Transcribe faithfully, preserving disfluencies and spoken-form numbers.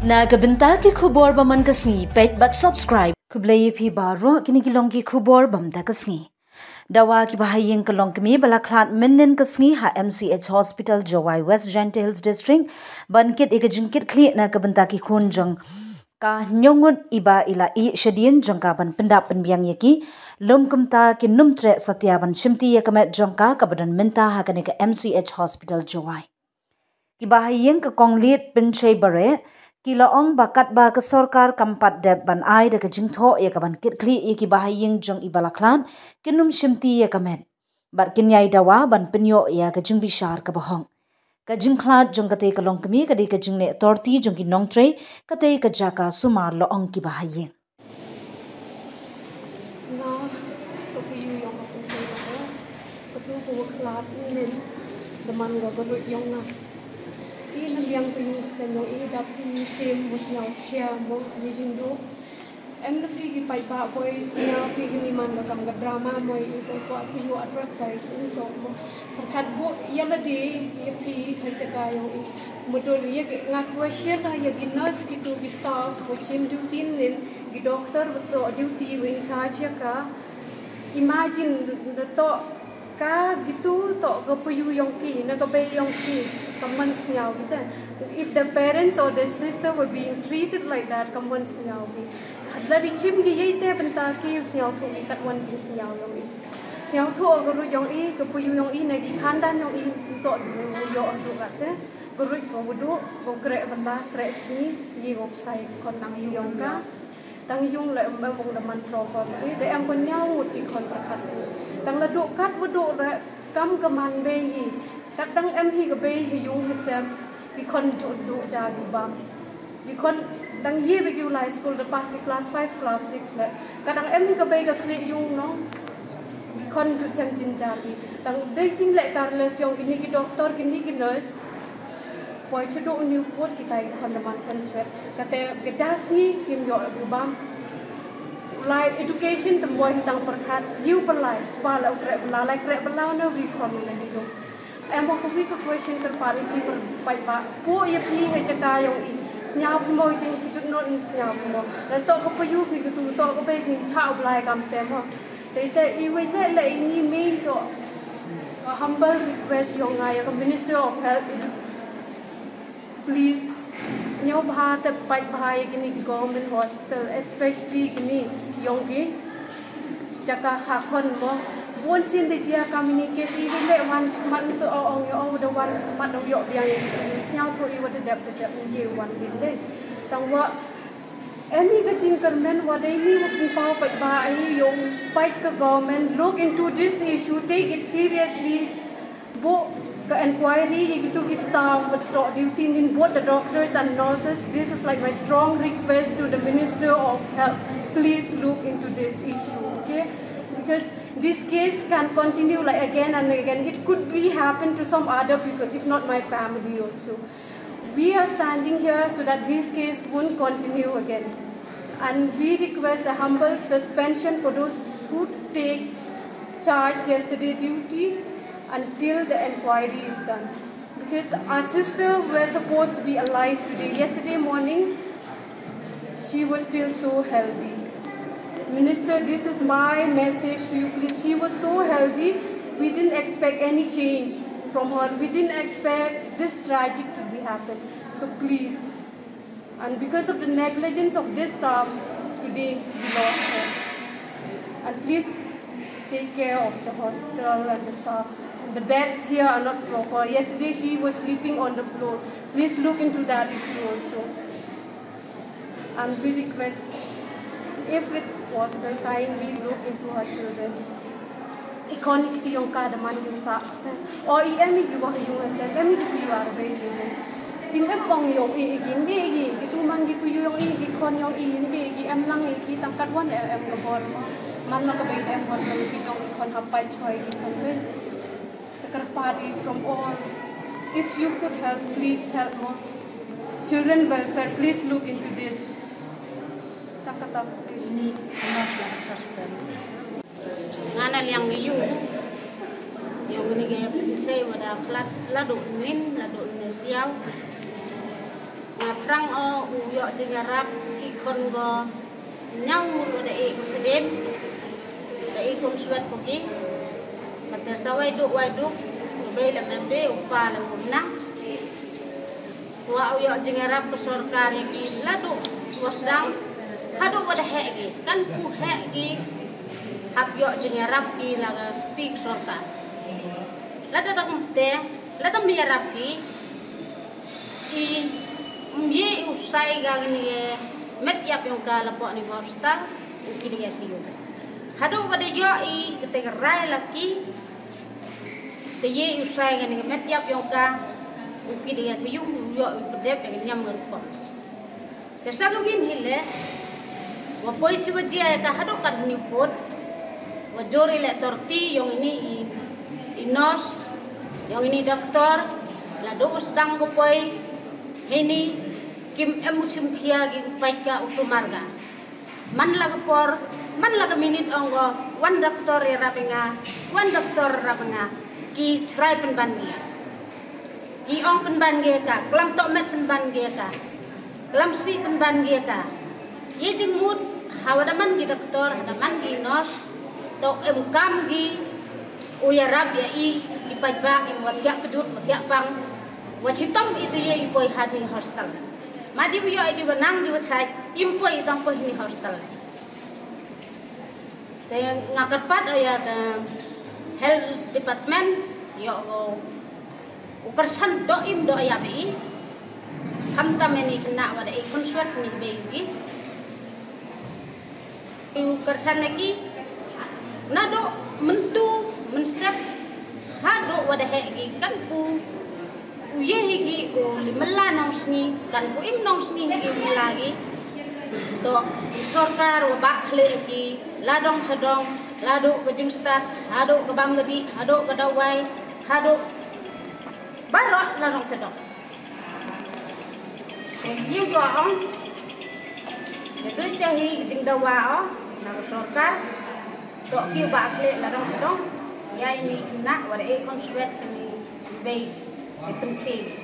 Na ka bynta ki khubor ba man ka sngi, peit bad subscribe. Khublei ïa phi baroh, kine ki long ki khubor ba man ka sngi. Dawa ki bahaïing ka longkmie ba la khlad mynnin ka sngi ha M C H Hospital Jowai, West Jaintia Hills District, ban kit ïa ka jingkit khlieh na ka bynta ki khun jong ka hynñiew ngut, iba i la ïeh shadien jong ka ban pyndap pynbiang ïa ki, lum kumta kin ym treh satia ban shimti ïa ka met jong ka, kaba don mynta ha kane ka M C H Hospital Jowai. Ki bahaïing ka Kong Liet Pynshei Bareh ki la ong ba katba ka sorkar kam pat dep ban ai da ka jingthoh ïa ka ban kit khlieh ïa ki bahaïing jong iba la khlad, kin ym shimti ïa ka met bad kin ïai dawa ban pynïoh ïa ka jingbishar kaba hok. Ka jingkhlad jong katei ka longkmie ka dei ka jingleh torti jong ki nongtrei katei ka jaka, sumar la ong ki bahaïing. Nga, ka phi ïoh ïong ka pynshai ba ka, katu ka wa khlad nin da man ka ka ruh ïong nga. I na biang ka ïung ka sem ïong i dap ki mi sem mo sñiaw khia mo ni jingduh. Em na phi ki paidbah boi sñiaw phi ki ni man ka kam ka drama mo i ko ko phi ïoh advertise ni to mo. Pyrkhat bo ïa la dei ïa phi ha jaka ïong i. Mudui ïa ki nga question ha ïa ki nurse ki tu ki staff ko chim duty nin ki doctor ba to duty wing charge ïa ka. Imagine da to ka gitu to ka payu ïong ki na ka bei ïong ki ka man sñiaw kita. If the parents or the sister were being treated like that ka man sñiaw ki. Hadla di chim ki yei te bynta ki u sñiaw thu ki kat wan jing sñiaw ïong i. Sñiaw thu ka ru ïong i ka payu ïong i na ki khandan ïong i to ki ru ïong du kat te. Ka ru ka wudu ka krek bynta krek sñi yi ko psai kon nang ïong ka. Tang ïung la em em ong da man proper hi da em kon ñiaw ngut ki khon pyrkhat hi. Tang la duh kat wa duh ra kam ka man bei hi. Kat dang em hi ka bei hi ïung hi sem ki khon ju duh ja ki bam. Ki khon dang ye ba ki u lai school da pass ki class five class six le. Kat dang em hi ka bei ka khlieh ïung no. Ki khon ju chem jin ja ki. Tang dei jing le careless ïong kini ki doctor kini ki nurse. Poi cha duh Newport kita i khon da man khon swet. Kate ka ja sngi kim ïoh la ki bam. Lai education te moi hi tang pyrkhat. Ïu pynlai pa la u krek bynla lai krek bynla na wi khon na hi ïoh. Em ko wi ka question kyrpad ïa phi pyrpait ba. Po ïa phi ha jaka ïong i. Sñiaw phi mo jing ki jut not sñiaw phi mo. Lada to ka payu phi ka tu to ka bei phi cha u blai kam te mo. Te te i wei le le i ni main to. A humble request ïong nga ïa ka Minister of Health. Please, sñiaw bha te pait bha ïa kini ki government hospital, especially kini ïong ki jaka kha khon mo. Bun sien de jia kamini case i wei le wan shikmat to ong ïa ong da wan shikmat da ïoh biang ïa kini sñiaw pho i wa da dep da dep ni wan kin de. Tang wa Em hi ka jingkyrmen wa dei ni wa pynpaw pat ba ai ïong pait ka government look into this issue, take it seriously. Bo ka inquiry ïa kitu ki staff wa tok duty nin both the doctors and nurses. This is like my strong request to the Minister of Health. Please look into this issue, okay? Because this case can continue like again and again. It could be happen to some other people. It's not my family also. We are standing here so that this case won't continue again. And we request a humble suspension for those who take charge yesterday duty until the inquiry is done. Because our sister were supposed to be alive today. Yesterday morning, she was still so healthy. Minister, this is my message to you, please. She was so healthy. We didn't expect any change from her. We didn't expect this tragic to be happened. So please, and because of the negligence of this staff, today we lost her. And please take care of the hospital and the staff. The beds here are not proper. Yesterday she was sleeping on the floor. Please look into that issue also. And we request, if it's possible, kindly look into her children. I khon i kti ïong ka da man ïong sa. O i em i ki wa ïong ha sem, em i ki wa ra bei ïong. Im em ong ïong i i ki, im i i ki, ki tu man ki ku ïong i, ki khon ïong i, im i i ki, em lang i ki tang kat wan em em ka bor. Man la ka bei da em wan ka ki jong i khon ha pai choi i khon bei. Te kyrpad i from all. If you could help, please help mo. Children welfare, please look into this. Ta kata, please. Ni, enough lang suspend. Nga na liang ïu. Ïong ni ke pynshai wa da khlad la duh nin, la duh nin siaw. Thrang o u ïoh jingïarap ki khon ko, ñiaw u da e u slim, da e khon swet ko ki. Kata sa wai duk wai duk, u bei la membe, u pa la u nang. Wa u ïoh jingïarap ka sorkar ïa ki, la duk wa sdang, haduh wa da heh ki, kan ku heh ki, hap ïoh jingïarap ki la ka ti ka sorkar. Lada dang te, lada ym ïarap ki, i ym ye i u sai ka kani e met ïap yong ka la pok ni hostel, u ki da ïa sha yung. Haduh wa da ïoh i kata ka rai la ki, te ye i u sai kani ka met ïap yong ka, u ki da ïa sha yung, u ïoh i u pdep ïa ka niam ka rukom. Te sa ka win hi le, wa poi chi wa jia ïa ka haduh kat hynñiew pud, wa jur i le torti yong ini i, i nurse, yong ini doktor, la du u sdang ko poi, hini, kim em u sim khia ki u paid ka u sumar ka. Man la ka por, man la ka minit ong ko, wan doktor ïarap ïa nga, wan doktor ïarap ïa nga, ki trai pynban ki. Ki ong pynban ki ka, klam toh met pynban ki ka, klam si pynban ki ka. Ye jingmut, hawa da man ki doktor, hawa da man ki nurse, toh em kam ki, u ïarap ïa i, i paidbah, i wa thiah kjut, wa thiah pang, wa chitom i te ye i poi ha ni hostel. Ma di wa ïoh i di wa nang di wa chai, im poi i tang poi ni hostel. Te nga kyrpad ïa ka health department, ïoh ko u kyrsan doh im doh ïa ba i. Khamtam ïa ni khynnah wa da i khun swet ni bei ki. U kyrsan ïa ki. Naduh myntu mynstep. Haduh wa da heh ki kan pu. U ye hi ki u li mylla nongsngi, kan pu im nongsngi hi ki u mylla ki. To, i sorkar wa bah khleh ki, la dong sa dong, la duh ka jingstad, haduh ka bam ka dih, haduh ka dawai, haduh baroh la dong sa dong. Te ki u ong, te duh te hi ka jingdawa o, na ka sorkar, to ki u bah khleh la dong sa dong, ïa ini khynnah, wa da e khon swet kani bei, i pynsi.